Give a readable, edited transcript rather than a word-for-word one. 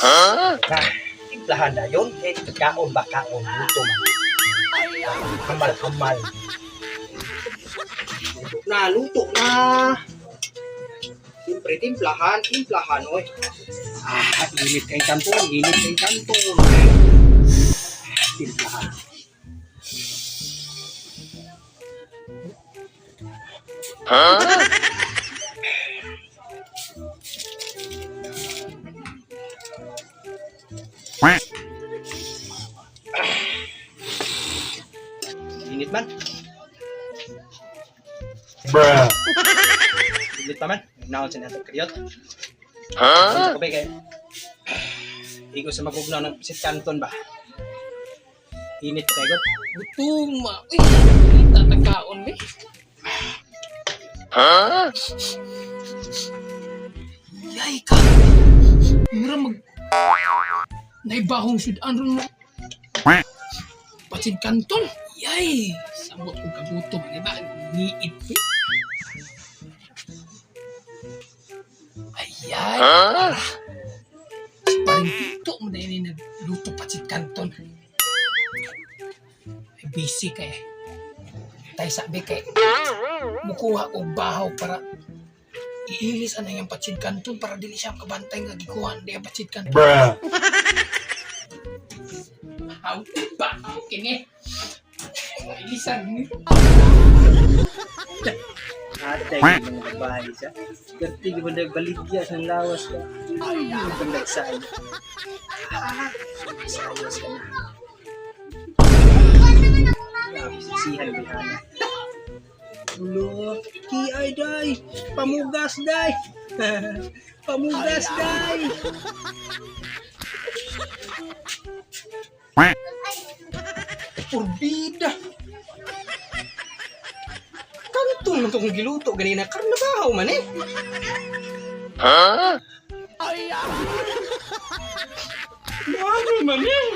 Ah, timplahan na yun. Eh, kaon ba kaon? Luto man. Hamal, hamal. Luto na, luto na. Siyempre, timplahan, timplahan, oy. Ah, init kay kanton, init kay kanton. Timplahan. Init man. Bruh. Init pa man. Naon sa nato kriyot. Huh? Kabay kay. Igo sa magugnaw ng sit kanton ba. Init pa kay God. Gutom ma. Uy, kita tagkaon be. Yay ka. Mura mag naibahong sudan ron mo. Patid kanton. Yay! Sabot kong kagutom. Di ba? Niit be. Ayay! Huh? Parang dito mo na yun nagluto patid kanton. Ay, busy ka eh. Tay sabi kay mukuha og bahaw para iilis ana yung patsid kanton para dili siya kabantay nga gikuha ang patsid kanton. Bruh. Bahaw, bahaw kini. Ilisan ni. Atay yung mga babae siya. Kerte yung mga baligya sa lawas ka. Ay, yung bandag sa iyo. Ah, sayos ka na. Grabe, sisihan bihana. Ulo, kiay day, pamugas day. Pamugas day. Purbida. Kanton man to kung giluto ganina karnabaho man eh. Huh? Ay. man eh.